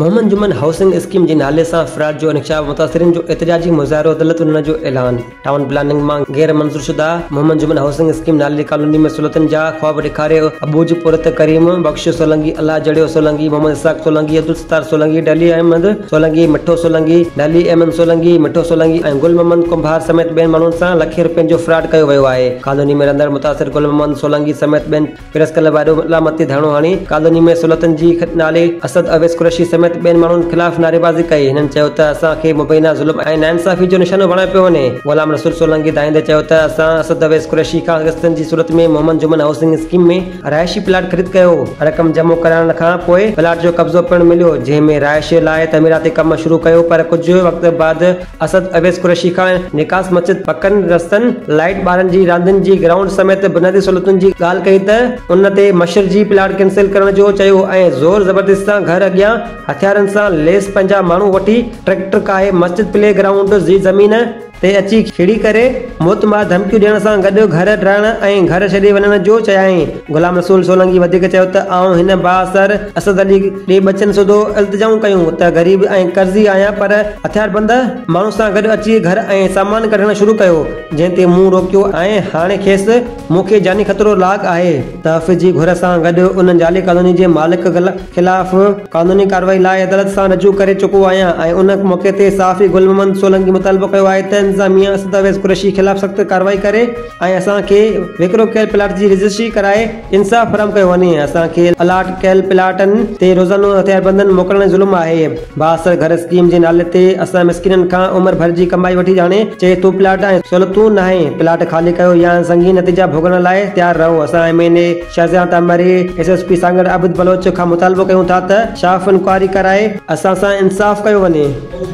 Muhammad Juman housing scheme جي نالي سان فراڊ جو انڪشاف، متاثرين جو احتجاجي مظاهرو، عدالت وڃڻ جو اعلان. ٽائون پلاننگ مان غير منظور شده محمد جمن هائوسنگ اسڪيم نالي ڪالوني ۾ سهولتن جا خواب ڏيکاري اٻوجهه پورهيت ڪريم بخش سولنگي، الله جڙيو سولنگي، محمد اسحاق سولنگي، عبدالستار سولنگي، ڊلي احمد سولنگي، مٺو سولنگي، ڊلي احمد سولنگي، مٺو سولنگي ۽ گل محمد ڪنڀار سميت ٻين ماڻهن سان لکين رپين جو فراڊ ڪيو ويو آهي. ڪالوني ۾ رهندڙ متاثر گل محمد سولنگي سميت ٻين پريس ڪلب آڏو ملامتي ڌرڻو هڻي ڪالوني ۾ سهولتن جي نالي اسد اويس قريشي سميت ٻين ماڻهن خلاف نعريبازي ڪئي. هنن چيو ته اسان کي مبينا ظلم ۽ ناانصافي جو نشانو بڻايو پيو وڃي. غلام رسول سولنگي دانهيندي چيو ته اسان اسد اويس قريشي کان قسطن جي صورت ۾ محمد جمن هائوسنگ اسڪيم ۾ رهائشي پلاٽ خريد ڪيو، رقم جمع ڪرائڻ کان پوء پلاٽ جو قبضو پڻ مليو، جنهن ۾ رهائش لاء تعميراتي ڪم شروع ڪيو پر ڪجهه وقت بعد اسد اويس قريشي کان نڪاس مسجد، پڪن رستن، لائيٽ، ٻارن جي راندين جي گرائونڊ سميت بنيادي سهولتن جي ڳالهه ڪئي ته ان تي مشرجي پلاٽ ڪينسل ڪرڻ جو چيو ۽ زور زبردستي سان گهر اڳيان هٿيارن سان ليس پنهنجا ماڻهو وٺي ٽريڪٽر ڪاهي مسجد پلي گرائونڊ جي زمين تي اچي کڙي ڪري موتمار ڌمڪيون ڏيڻ سان گڏ گهر ڊاهڻ ۽ گهر ڇڏي وڃڻ جو چيائين. غلام رسول سولنگي وڌيڪ چيو ته آئون هن بااثر اسد علي ڏي ٻچن سوڌو التجائون ڪيون ته غريب ۽ قرضي آهيان پر هٿياربند ماڻهن سان گڏ اچي گهر ۽ سامان ڪڍڻ شروع ڪيو جنهن تي مون روڪيو ۽ هاڻي کيس مون کي جاني خطرو لاحق آهي. تحفظ جي گهر سان گڏ ان جعلي ڪالوني جي مالڪ خلاف قانوني ڪارروائي لاء عدالت سان رجوع ڪري چڪو آهيان ۽ ان موقعي تي صحافي گل محمد سولنگي مطالبو ڪيو آهي ته انتظاميه اسد اويس قريشي خلاف سخت ڪارروائي ڪري ۽ اسان کي وڪرو ڪيل پلاٽ جي رجسٽري ڪرائي انصاف فراهم ڪيو وڃي، اسان کي الاٽ ڪيل پلاٽن تي روزانو هٿياربندن موڪلڻ ظلم آهي، بااثر گهر اسڪيم جي نالي تي اسان مسڪينن کان عمر ڀر جي ڪمائي وٺي هاڻي چئي ٿو پلاٽ ۽ سهولتون ناهي، پلاٽ خالي ڪيو يا سنگين نتيجا ڀوڳڻ لاء تيار رهو، اسان M N A Shahzia Marri, S S P Sanghar Abid Baloch کان مطالبو ڪيون ٿا ته شاف انڪوائري ڪرائي اسان سان انصاف ڪيو وڃي.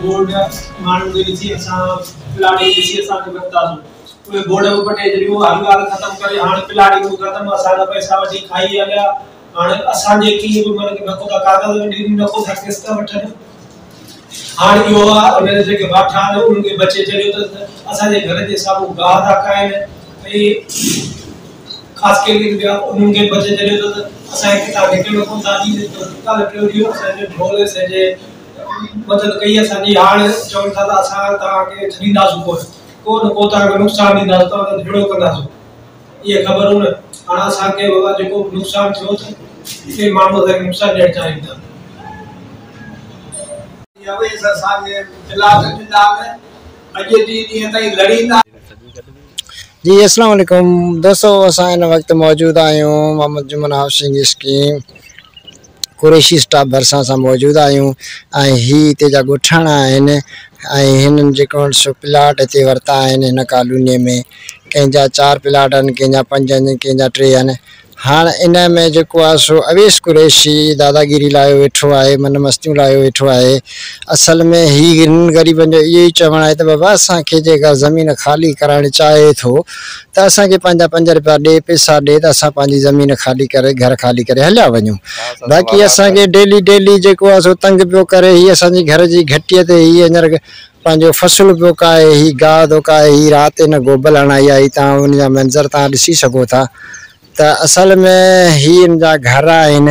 بورڊ ماڻهن کي ڏسي اسان پلاٽ کي ڏسي اسان کي ورتاسون. اهي بورڊ به پٽي ڇڏيون، هر ڳالهه ختم ڪري هاڻ پلاٽنگ به ختم، اسان جا پئسا وٺي کائي هليا، هاڻ اسان جي ڪيئن به معنيٰ نڪو ٿا ڪاغذ ڏين نڪو ٿا قسط وٺن، هاڻ اهو آهي انهن جا جيڪي واٺا آهن انهن کي بچي ڇڏيو ته اسان جي گهر جي سامهون گاهه ٿا کائن ۽ خاص ڪري ٻيا انهن کي بچي ڇڏيو ته اسان کي ڪٿان نڪرڻ ڪونه ٿا ڏين، ڪالهه ٽيون ڏينهن اسان جي ڍول سڄي مدد ڪئي اسان جي، هاڻ چون ٿا ته اسان توهان کي ڇڏينداسون ڪونه. ڪو نه ڪو توهان کي نقصان ڏينداسون، توهان سان جهيڙو ڪنداسون، اها خبر نه هاڻ اسان کي بابا جيڪو به نقصان ٿيو ته اهي ماڻهو اسان کي نقصان ڏيڻ چاهين ٿا. اويس اسان کي پلاٽ ڏنا آهن اڄ جي ڏينهن تائين لڙيندا. جي اسلام عليڪم دوستو اسان هن وقت موجود آهيون Muhammad Juman housing scheme Qureshi stop ڀرسان اسان موجود آهيون ۽ هي هتي جا ڳوٺاڻا آهن ۽ هنن جيڪو آهن سو پلاٽ هتي ورتا آهن هن ڪالوني ۾ ڪنهن جا چار پلاٽ آهن ڪنهن جا پنج آهن ڪنهن جا ٽي آهن هاڻ ان ۾ جيڪو آهي سو اويس قريشي داداگيري لايو ويٺو آهي من مستيون لايو ويٺو آهي اصل ۾ هي هنن غريبن جو اهو ئي چوڻ آهي ته بابا اسان کي جيڪا زمين خالي ڪرائڻ چاهي ٿو ته اسان کي پنهنجا پنج رپيا ڏي پيسا ڏي ته اسان پنهنجي زمين خالي ڪري گهر خالي ڪري هليا وڃون باقي اسان کي ڊيلي ڊيلي جيڪو آهي سو تنگ پيو ڪري هي اسان جي گهر جي گهٽيء تي هي هينئر پنهنجو فصل پيو ڪاهي هي گاهه ٿو ڪاهي هي رات هن گوبل هڻائي آهي توهان ان جا منظر توهان ڏسي سگهو ٿا ته اصل ۾ هي ان جا گهر آهن.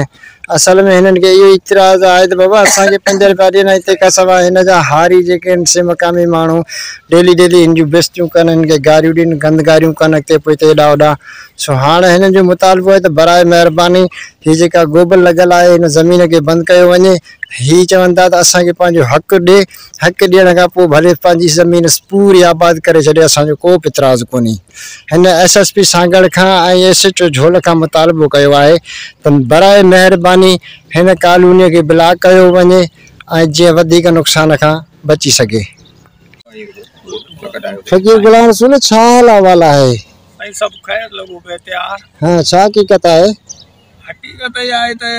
اصل ۾ هنن کي اهو اعتراض آهي ته بابا اسان کي پنج رپيا ڏين ۽ تنهن کان سواء هن جا هاري جيڪي آهن سي مقامي ماڻهو ڊيلي ڊيلي هن جون بيستيون ڪن هن کي گاريون ڏين گند گاريون ڪن اڳتي پوئتي هيڏانهن هوڏانهن سو هاڻ هنن جو مطالبو آهي ته براء مهرباني هي جيڪا گوبل لڳل آهي هن زمين کي بند ڪيو وڃي هي چون ٿا ته اسان کي پنهنجو حق ڏي، حق ڏيڻ کان پوء ڀلي پنهنجي زمين پوري آباد ڪري ڇڏي اسان جو ڪو به اعتراض ڪونهي. هن ايس ايس پي سانگهڙ کان ۽ ايس ايڇ او جهول کان مطالبو ڪيو آهي ته براء مهرباني هن ڪالوني کي بلاڪ ڪيو وڃي ۽ جيئن وڌيڪ نقصان کان بچي سگهي. فقير غلام رسول ڇا حال احوال آهي؟ سائين سڀ خير لڳو پيو تيار. ها ڇا حقيقت آهي؟ حقيقت اها آهي ته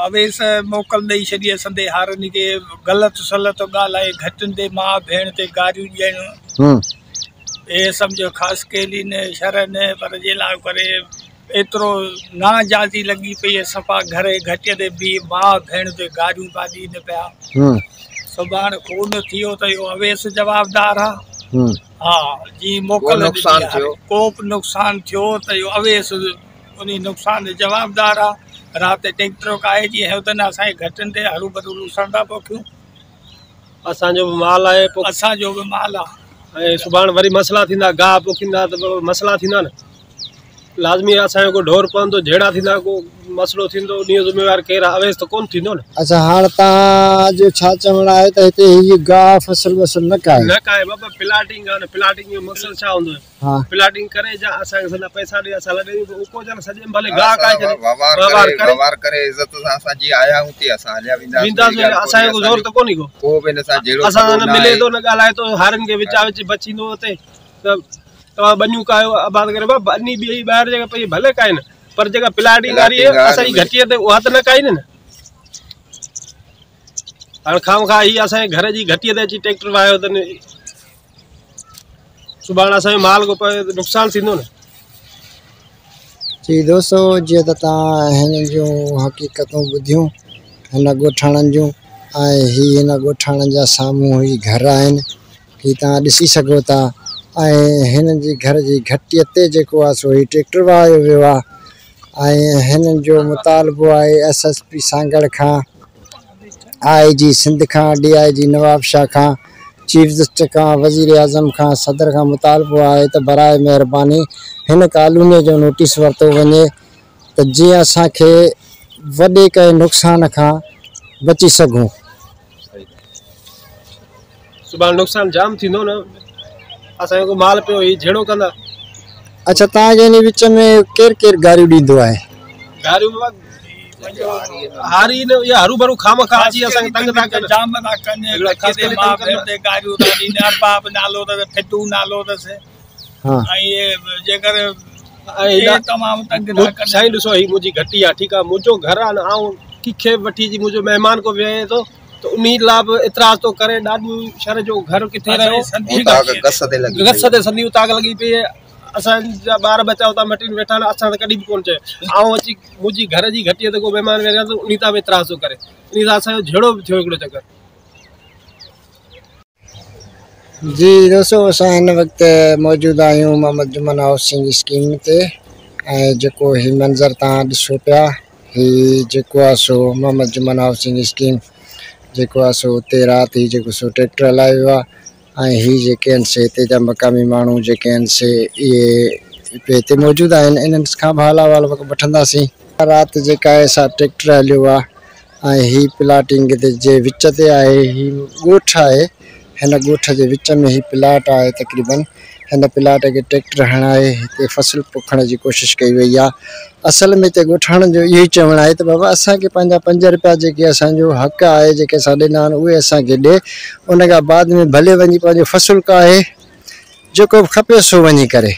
اويس موڪل ڏئي ڇڏي سندي هارن کي غلط سلط ڳالهائي گهٽين تي ماء ڀيڻ تي گاريون ڏيڻ اهي سمجهو خاصخيلي نه شھر نه پر جي لاء ڪري ايترو ناجائزي لڳي پئي آهي صفا گهر گهٽي تي بيهي ماء ڀيڻ تي گاريون پيا ڏين پيا سڀاڻ خون ٿيو ته اهو اويس جوابدار آ ها جي موڪل ڏني آهي ڪو به نقصان ٿيو ته اهو اويس انهي نقصان جو جوابدار آ. رات ٽيڪٽر ڪاهي جي هيو ته نه اسان جي گهٽين تي هرو ڀرو لوسڻ ٿا پوکيون. اسان جو به مال آهي. اسان جو به مال آ. ۽ سڀاڻ وري مسئلا ٿيندا گاهه پوکيندا ته مسئلا ٿيندا نه لازمي اسان جو ڪو ڍور پوندو جهيڙا ٿيندا ڪو مسئلو ٿيندو انهي جو ذميوار ڪير آ اويس ته ڪونه ٿيندو نه. اڇا هاڻ توهان جو ڇا چوڻ آهي ته هتي هي گاهه فصل وصل نه ڪاهي. نه ڪاهي بابا پلاٽنگ آ نه پلاٽنگ جو مقصد ڇا هوندو آهي. پلاٽنگ ڪري جا اسان کي سندا پئسا ڏي اسان لڏي ويون اڪو جن سڄي ڀلي گاهه ڪاهي ڇڏي وهنوار ڪري وهنوار ڪري عزت سان اسان جي آيا آهيون تي اسان هليا وينداسين اسان جو زور ته ڪونهي ڪو ڪو به هن سان جهيڙو اسان سان نه ملي ٿو نه ڳالهائي ٿو هارين کي وچان وچ بچيندو اتي ته توهان ٻنيون ڪاهيو آباد ڪريو بابا ٻني ٻي ٻاهر جيڪا پئي ڀلي ڪاهين پر جيڪا پلاٽنگ واري اسان جي گهٽي تي اها ته نه ڪاهين نه هاڻ خوامخواه هي اسان جي گهر جي گهٽي تي اچي ٽريڪٽر واهيو اٿن سڀاڻ اسان جو مال ڪو پوي ته نقصان ٿيندو نه. جي دوستو جيئن ته توهان هنن جون حقيقتون ٻڌيون هن ڳوٺاڻن جون ۽ هي هن ڳوٺاڻن جا سامهون هي گهر آهن هي توهان ڏسي سگهو ٿا ۽ هنن جي گهر جي گهٽي تي جيڪو آهي سو هي ٽريڪٽر وهايو ويو آهي ۽ هنن جو مطالبو آهي ايس ايس پي سانگهڙ کان آء جي سنڌ کان ڊي I جي نوابشاهه کان چيف جسٽس کان وزيراعظم کان صدر کان مطالبو آهي ته براء مهرباني هن ڪالوني جو نوٽيس ورتو وڃي ته جيئن اسان کي وڏي ڪنهن نقصان کان بچي سگهون. سڀاڻي نقصان جام ٿيندو نه اسان جو مال پيو هي جهيڙو ڪندا. اڇا توهان کي انهي وچ ۾ ڪير ڪير گاريون ڏيندو آهي؟ گاريون هاري نه اها هروڀرو خوامخواه اچي اسان کي تنگ ٿا ڪن. جام ٿا ڪن ڪٿي ماء پيء تي گاريون ٿا ڏين ارباب نالو اٿس ڦٽو نالو اٿس ۽ اهي جيڪر اهي تمام تنگ ٿا ڪن. سائين ڏسو هي منهنجي گهٽي آهي ٺيڪ آهي منهنجو گهر آهي نه آئون ڪنهن کي به وٺي اچي منهنجو مهمان ڪو ويهي ٿو ته انهي لاء به اعتراض ٿو ڪري ڏاڏو شھر جو گهر ڪٿي رهيو اوطاق گس تي لڳي گس تي سندي اوطاق لڳي پئي آهي اسان جا ٻار ٻچا اتان مٽين ويٺا آهن اسان ته ڪڏهن به ڪونه چيو آئون اچي منهنجي گهر جي گهٽيء تي ڪو مهمان ويهي ته انهي تان به اعتراض ٿو ڪري انهي سان اسان جو جهيڙو به ٿيو هڪڙو چڪر. جي دوستو اسان هن وقت موجود آهيون محمد جمن هائوسنگ اسڪيم تي ۽ جيڪو هي منظر توهان ڏسو پيا هي جيڪو آهي سو محمد جمن هائوسنگ اسڪيم جيڪو آهي سو اتي رات هي جيڪو سو ٽريڪٽر هلايو ويو آهي ۽ هي جيڪي آهن سي هتي جا مقامي ماڻهو جيڪي آهن سي اهي هتي موجود آهن انهن کان به حال احوال وٺنداسين. رات جيڪا آهي سا ٽريڪٽر هليو آهي ۽ هي پلاٽنگ جي وچ تي آهي هي ڳوٺ آهي هن ڳوٺ جي وچ ۾ هي پلاٽ آهي تقريبن هن پلاٽ کي ٽريڪٽر هڻائي هتي فصل پوکڻ جي ڪوشش ڪئي وئي آهي اصل ۾ هتي ڳوٺاڻن جو اهو ئي چوڻ آهي ته بابا اسان کي پنهنجا پنج روپيا جيڪي اسان جو حق آهي جيڪي اسان ڏنا آهن اهي اسان کي ڏي ان کان بعد ۾ ڀلي وڃي پنهنجو فصل ڪاهي جيڪو به کپي سو وڃي ڪري.